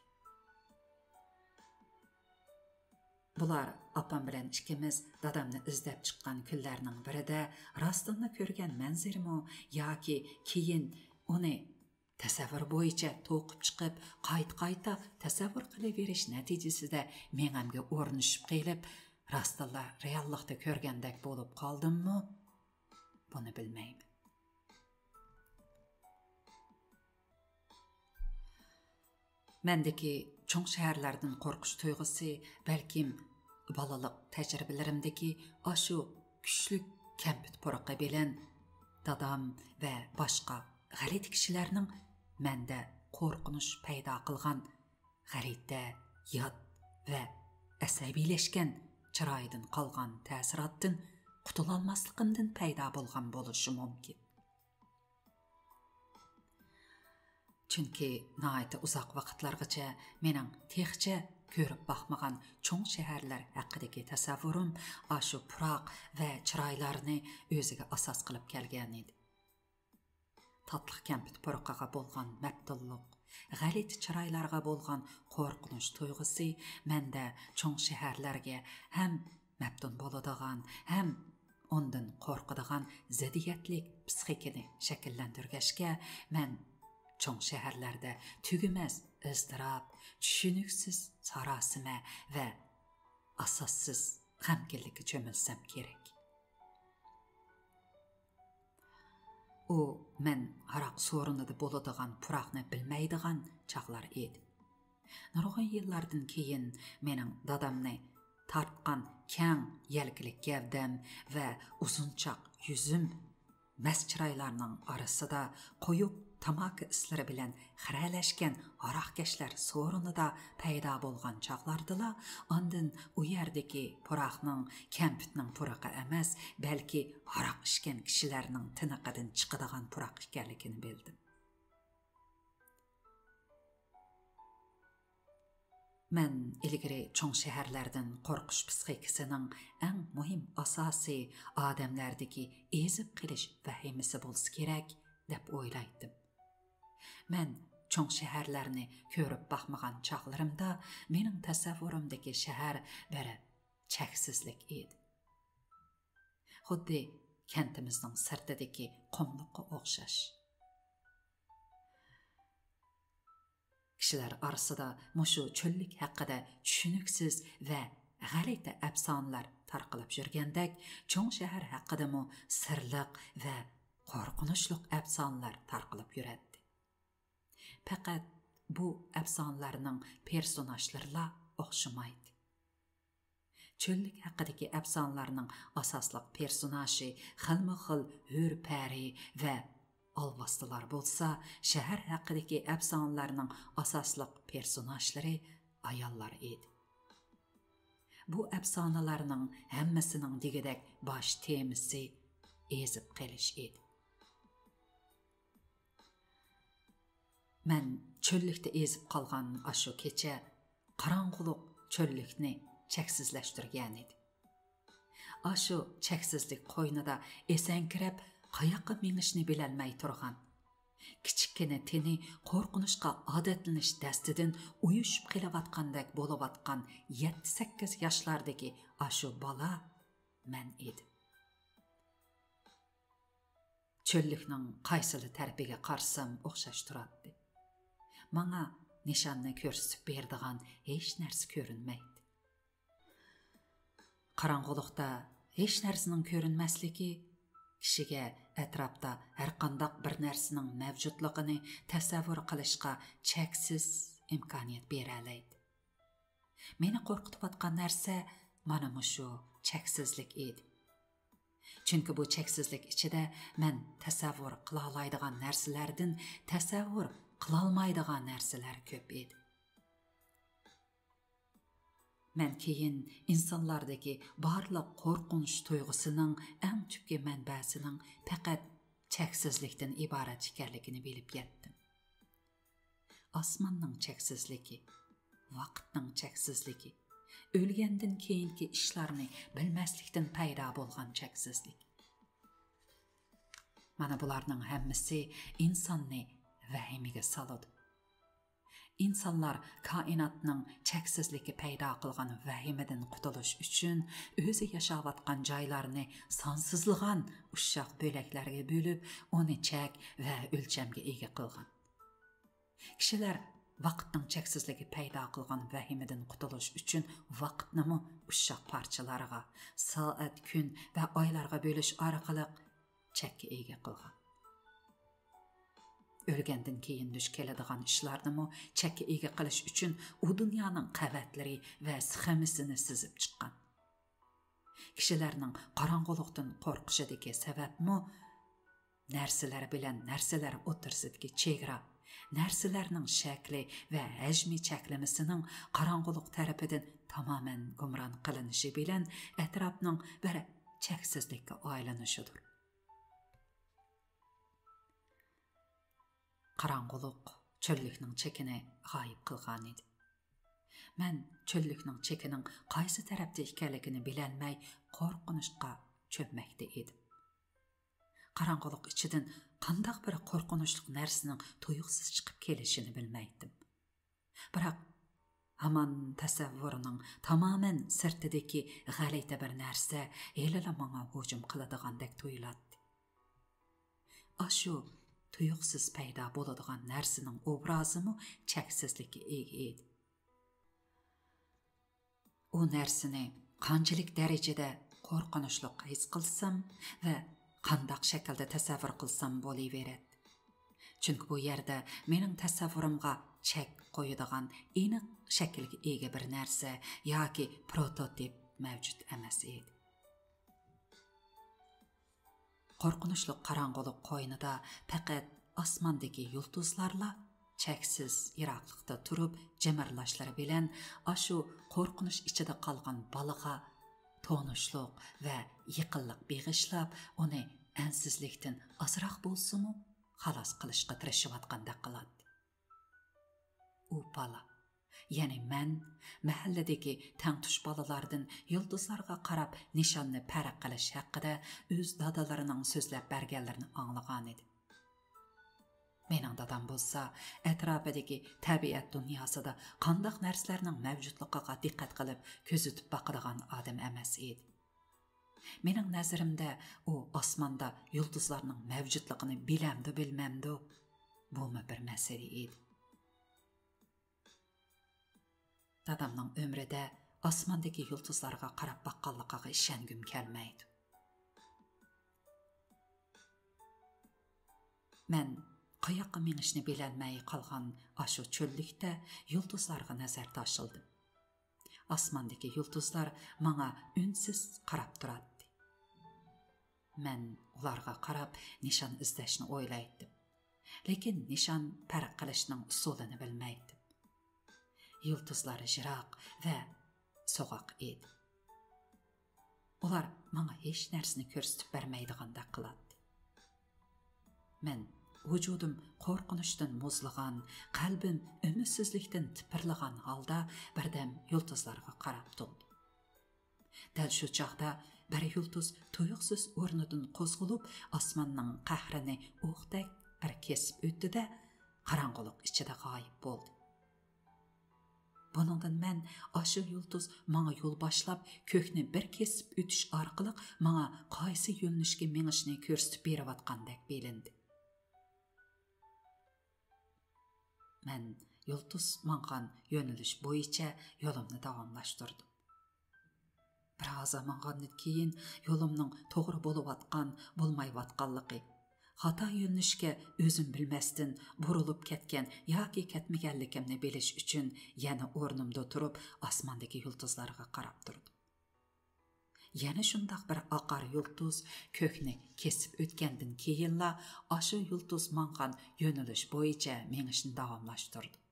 بۇلار ئاپام بىلەن ئىككىمىز دادامنى ئىزدەپ چىققان كۈنلەرنىڭ بىرىدە راستىنلا كۆرگەن مەنزىرىمۇ ياكى كېيىن ئۇنى تەسەۋۋۇر بويىچە توقۇپ چىقىپ، قايتا-قايتا تەسەۋۋۇر قىلىۋېرىش نەتىجىسىدە مېڭەمگە ئورنىشىپ قېلىپ، راستتىنلا رېئاللىقتا كۆرگەندەك بولۇپ قالدىممۇ؟ بۇنى بىلمەيمەن. مەندىكى چوڭ شەھەرلەردىن قورقۇش تۇيغۇسى بەلكىم بالىلىق تەجرىبىلىرىمدىكى ئاشۇ كۈچلۈك كەمپۈت پۇرىقى بىلەن دادام ۋە باشقا غەلىتە كىشىلەرنىڭ مەندە قورقۇنچ پەيدا قىلغان غەلىتە، يات ۋە ئەسەبىيلەشكەن چىرايىدىن قالغان تەسىراتتىن قۇتۇلالماسلىقىمدىن پەيدا بولغان بولۇشى مۇمكىن. چۈنكى ناھايىتى ئۇزاق ۋاقىتلارغىچە مېنىڭ تېخىچە كۆرۈپ باقمىغان چوڭ شەھەرلەر ھەققىدىكى تەسەۋۋۇرۇم ئاشۇ پۇراق ۋە چىرايلارنى ئۆزىگە ئاساس قىلىپ كەلگەنىدى. تاتلىق كەمپۈت پۇرىقىغا بولغان مەپتۇنلۇق، غەلىتە چىرايلارغا بولغان قورقۇنچ تۇيغۇسى مەندە چوڭ شەھەرلەرگە ھەم مەپتۇن بولىدىغان، ھەم ئۇندىن قورقىدىغان زىددىيەتلىك پىسخىكىنى شەكىللەندۈرگەچكە، مەن چوڭ شەھەرلەردە تۈگىمەس ئىزتىراپ، چۈشىنىكسىز ساراسىمە ۋە ئاساسسىز غەمكىنلىككە چۆمۈلسەم كېرەك. ئۇ مەن ھاراق سورۇنىدا بولىدىغان پۇراقنى بىلمەيدىغان چاغلار ئىدى. نۇرغۇن يىللاردىن كېيىن مېنىڭ دادامنى تارتقان كەڭ يەلكىلىك گەۋدەم ۋە ئۇزۇنچاق يۈزۈم مەست چىرايلارنىڭ ئارىسىدا قويۇق تاماكا ئىسلىرى بىلەن خىرەلەشكەن ھاراقكەشلەر سورۇنىدا پەيدا بولغان چاغلاردىلا، ئاندىن ئۇ يەردىكى پۇراقنىڭ كەمپۈتنىڭ پۇرىقى ئەمەس، بەلكى ھاراق ئىچكەن كىشىلەرنىڭ تىنىقىدىن چىقىدىغان پۇراق ئىكەنلىكىنى بىلدىم. مەن ئىلگىرى چوڭ شەھەرلەردىن قورقۇش پىسخىكىسىنىڭ ئەڭ مۇھىم ئاساسى ئادەملەردىكى ئېزىپ قېلىش ۋەھىمىسى بولسا كېرەك، دەپ ئويلايتتىم. مەن چوڭ شەھەرلەرنى كۆرۈپ باقمىغان چاغلىرىمدا مېنىڭ تەسەۋۋۇرۇمدىكى شەھەر بىر چەكسىزلىك ئىدى. خۇددى كەنتىمىزنىڭ سىرتىدىكى قۇملۇققا ئوخشاش. كىشىلەر ئارىسىدا مۇشۇ چۆللۈك ھەققىدە چۈشىنىكسىز ۋە غەلىتە ئەپسانىلەر تارقىلىپ يۈرگەندەك، چوڭ شەھەر ھەققىدىمۇ سىرلىق ۋە قورقۇنچلۇق ئەپسانىلەر تارقىلىپ يۈرەتتى. پەقەت بۇ ئەپسانىلەرنىڭ پېرسوناژلىرىلا ئوخشىمايتتى. چۆللۈك ھەققىدىكى ئەپسانىلەرنىڭ ئاساسلىق پېرسوناژى خىلمۇ خىل ھۆر پەرى ۋە ئالۋاستىلار بولسا، شەھەر ھەققىدىكى ئەپسانىلەرنىڭ ئاساسلىق پېرسوناژلىرى ئاياللار ئىدى. بۇ ئەپسانىلەرنىڭ ھەممىسىنىڭ دېگۈدەك باش تېمىسى ئېزىپ قېلىش ئىدى. مەن چۆللۈكتە ئېزىپ قالغان ئاشۇ كېچە قاراڭغۇلۇق چۆللۈكنى چەكسىزلەشتۈرگەنىدى. ئاشۇ چەكسىزلىك قوينىدا ئېسەڭكىرەپ، قاياققا مېڭىشنى بىلەلمەي تۇرغان، كىچىككىنە تېنى قورقۇنچقا ئادەتلىنىش دەستىدىن ئۇيۇشۇپ قېلىۋاتقاندەك بولۇۋاتقان يەتتە-سەككىز ياشلاردىكى ئاشۇ بالا مەن ئىدىم. چۆللۈكنىڭ قايسىلا تەرىپىگە قارىسام ئوخشاش تۇراتتى. ماڭا نىشاننى كۆرسىتىپ بېرىدىغان ھېچ نەرسە كۆرۈنمەيتتى. قاراڭغۇلۇقتا ھېچ نەرسىنىڭ كۆرۈنمەسلىكى كىشىگە ئەتراپتا ھەرقانداق بىر نەرسىنىڭ مەۋجۇتلۇقىنى تەسەۋۋۇر قىلىشقا چەكسىز ئىمكانىيەت بېرەلەيدۇ. مېنى قورقۇتۇۋاتقان نەرسە مانا مۇشۇ چەكسىزلىك ئىدى. چۈنكى بۇ چەكسىزلىك ئىچىدە مەن تەسەۋۋۇر قىلالايدىغان نەرسىلەردىن تەسەۋۋۇر قىلالمايدىغان نەرسىلەر كۆپ ئىدى. مەن كېيىن ئىنسانلاردىكى بارلىق قورقۇنچ تۇيغۇسىنىڭ ئەڭ تۈپكى مەنبەسىنىڭ پەقەت چەكسىزلىكتىن ئىبارەت ئىكەنلىكىنى بىلىپ يەتتىم. ئاسماننىڭ چەكسىزلىكى، ۋاقىتنىڭ چەكسىزلىكى، ئۆلگەندىن كېيىنكى ئىشلارنى بىلمەسلىكتىن پەيدا بولغان چەكسىزلىك. مانا بۇلارنىڭ ھەممىسى ئىنساننى ۋەھىمىگە سالىدۇ. ئىنسانلار كائىناتنىڭ چەكسىزلىكى پەيدا قىلغان ۋەھىمىدىن قۇتۇلۇش ئۈچۈن ئۆزى ياشاۋاتقان جايلارنى سانسىزلىغان ئۇششاق بۆلەكلەرگە بۆلۈپ، ئۇنى چەك ۋە ئۆلچەمگە ئىگە قىلغان. كىشىلەر ۋاقىتنىڭ چەكسىزلىكى پەيدا قىلغان ۋەھىمىدىن قۇتۇلۇش ئۈچۈن ۋاقىتنىمۇ ئۇششاق پارچىلارغا، سائەت، كۈن ۋە ئايلارغا بۆلۈش ئارقىلىق چەككە ئىگە قىلغان. ئۆلگەندىن كېيىن دۇچ كېلىدىغان ئىشلارنىمۇ چەككە ئىگە قىلىش ئۈچۈن ئۇ دۇنيانىڭ قەۋەتلىرى ۋە سخېمىسىنى سىزىپ چىققان. كىشىلەرنىڭ قاراڭغۇلۇقتىن قورقۇشىدىكى سەۋەبمۇ نەرسىلەر بىلەن نەرسىلەر ئوتتۇرىسىدىكى چېگرا، نەرسىلەرنىڭ شەكلى ۋە ھەجمى چەكلىمىسىنىڭ قاراڭغۇلۇق تەرىپىدىن تامامەن گۇمران قىلىنىشى بىلەن ئەتراپنىڭ بىر چەكسىزلىككە ئايلىنىشىدۇر. قاراڭغۇلۇق چۆللۈكنىڭ چېكىنى غايىب قىلغانىدى. مەن چۆللۈكنىڭ چېكىنىڭ قايسى تەرەپتە ئىكەنلىكىنى بىلەلمەي، قورقۇنچقا چۆممەكتە ئىدىم. قاراڭغۇلۇق ئىچىدىن قانداق بىر قورقۇنچلۇق نەرسىنىڭ تۇيۇقسىز چىقىپ كېلىشىنى بىلمەيتتىم. بىراق، ھامان تەسەۋۋۇرنىڭ تامامەن سىرتىدىكى غەلىتە بىر نەرسە ھېلىلا ماڭا ھۇجۇم قىلىدىغاندەك تۇيۇلاتتى. ئاشۇ تۇيۇقسىز پەيدا بولىدىغان نەرسىنىڭ ئوبرازىمۇ چەكسىزلىككە ئىگە ئىدى. ئۇ نەرسىنى قانچىلىك دەرىجىدە قورقۇنچلۇق ھېس قىلسام ۋە قانداق شەكىلدە تەسەۋۋۇر قىلسام بولۇۋېرەتتى. چۈنكى بۇ يەردە مېنىڭ تەسەۋۋۇرۇمغا چەك قويىدىغان ئېنىق شەكىلگە ئىگە بىر نەرسە ياكى پروتوتىپ مەۋجۇت ئەمەس ئىدى. قورقۇنچلۇق قاراڭغۇلۇق قوينىدا پەقەت ئاسماندىكى يۇلتۇزلارلا چەكسىز يىراقلىقتا تۇرۇپ، جىمىرلاشلىرى بىلەن ئاشۇ قورقۇنچ ئىچىدە قالغان بالىغا تونۇشلۇق ۋە يېقىنلىق بېغىشلاپ، ئۇنى ئەنسىزلىكتىن ئازراق بولسىمۇ خالاس قىلىشقا تىرىشىۋاتقاندەك قىلاتتى. ئۇ بالا، يەنى مەن مەھەللىدىكى تەڭتۇش بالىلاردىن يۇلتۇزلارغا قاراپ نىشاننى پەرق قىلىش ھەققىدە ئۆز دادىلىرىنىڭ سۆزلەپ بەرگەنلىرىنى ئاڭلىغانىدى. مېنىڭ دادام بولسا ئەتراپىدىكى تەبىئەت دۇنياسىدا قانداق نەرسىلەرنىڭ مەۋجۇتلۇقىغا دىققەت قىلىپ كۆزىتىپ باقىدىغان ئادەم ئەمەس ئىدى. مېنىڭ نەزىرىمدە ئۇ ئاسماندا يۇلتۇزلارنىڭ مەۋجۇتلۇقىنى بىلەمدۇ بىلمەمدۇ، بۇمۇ بىر مەسىلە ئىدى. دادامنىڭ ئۆمرىدە ئاسماندىكى يۇلتۇزلارغا قاراپ باققانلىقىغا ئىشەنگۈم كەلمەيدۇ. مەن قاياققا مېڭىشنى بىلەلمەي قالغان ئاشۇ چۆللۈكتە يۇلتۇزلارغا نەزەر تاشلىدىم. ئاسماندىكى يۇلتۇزلار ماڭا ئۈنسىز قاراپ تۇراتتى. مەن ئۇلارغا قاراپ نىشان ئىزدەشنى ئويلايتتىم. لېكىن نىشان پەرق قىلىشنىڭ ئۇسۇلىنى بىلمەيتتىم. يۇلتۇزلار يىراق ۋە سوغۇق ئىدى. ئۇلار ماڭا ھېچ نەرسىنى كۆرسىتىپ بەرمەيدىغاندەك قىلاتتى. مەن ۋۇجۇدۇم قورقۇنچتىن مۇزلىغان، قەلبىم ئۈمىدسىزلىكتىن تىپىرلىغان ھالدا بىردەم يۇلتۇزلارغا قاراپ تۇردۇم. دەل شۇ چاغدا بىر يۇلتۇز تۇيۇقسىز ئورنىدىن قوزغىلىپ، ئاسماننىڭ قەھرىنى ئوقتەك بىر كېسىپ ئۆتتى-دە، قاراڭغۇلۇق ئىچىدە غايىب بولدى. بۇنىڭدىن مەن ئاشۇ يۇلتۇز ماڭا يول باشلاپ، كۆكنى بىر كېسىپ ئۆتۈش ئارقىلىق ماڭا قايسى يۆنىلىشكە مېڭىشنى كۆرسىتىپ بېرىۋاتقاندەك بىلىندى. مەن يۇلتۇز ماڭغان يۆنىلىش بويىچە يولۇمنى داۋاملاشتۇردۇم. بىر ھازا ماڭغاندىن كېيىن يولۇمنىڭ توغرا بولۇۋاتقان، بولمايۋاتقانلىقى، خاتا يۆنىلىشكە ئۆزۈم بىلمەستىن بۇرۇلۇپ كەتكەن ياكى كەتمىگەنلىكىمنى بىلىش ئۈچۈن يەنە ئورنۇمدا تۇرۇپ، ئاسماندىكى يۇلتۇزلارغا قاراپ تۇردۇم. يەنە شۇنداق بىر ئاقار يۇلتۇز كۆكنى كېسىپ ئۆتكەندىن كېيىنلا، ئاشۇ يۇلتۇز ماڭغان يۆنىلىش بويىچە مېڭىشنى داۋاملاشتۇردۇم.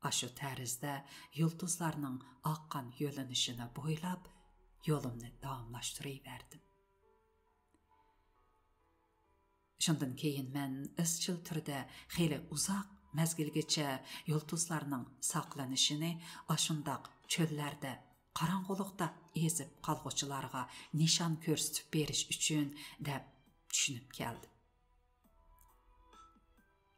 ئاشۇ تەرزدە يۇلتۇزلارنىڭ ئاققان يۆنىلىشىنى بويلاپ يولۇمنى داۋاملاشتۇرۇۋەردىم. شۇندىن كېيىن مەن ئىزچىل تۈردە خېلى ئۇزاق مەزگىلگىچە يۇلتۇزلارنىڭ ساقلىنىشىنى ئاشۇنداق چۆللەردە، قاراڭغۇلۇقتا ئېزىپ قالغۇچىلارغا نىشان كۆرسىتىپ بېرىش ئۈچۈن دەپ چۈشىنىپ كەلدىم.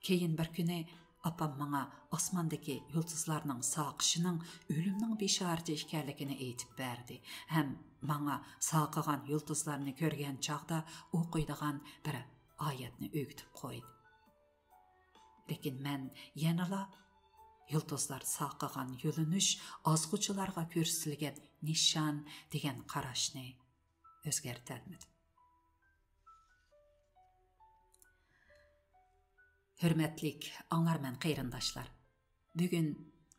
كېيىن بىر كۈنى ئاپام ماڭا ئاسماندىكى يۇلتۇزلارنىڭ ساقىشىنىڭ ئۆلۈمنىڭ بېشارىتى ئىكەنلىكىنى ئېيتىپ بەردى ھەم ماڭا ساقىغان يۇلتۇزلارنى كۆرگەن چاغدا ئوقۇيدىغان بىر ئايەتنى ئۆگىتىپ قويدى. لېكىن مەن يەنىلا يۇلتۇزلار ساقىغان يۆلىنىش، ئازغۇچىلارغا كۆرسىتىلگەن نىشان دېگەن قاراشنى ئۆزگەرتەلمىدىم. ھۆرمەتلىك ئاڭلارمەن قېرىنداشلار، بۈگۈن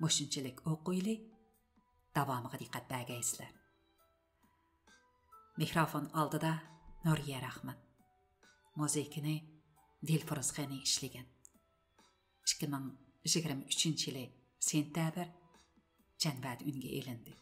مۇشۇنچىلىك ئوقۇيلى، داۋامىغا دىققەت بەرگەيسىلەر. مىكروفون ئالدىدا نۇرىيە راخمان. مۇزىكىنى دىلفۇرۇز غېنى ئىشلىگەن. ئىككى مىڭ يىگىرمە ئۈچىنچى يىلى سېنتەبىر جەنۋەدە ئۈنگە ئېلىندى.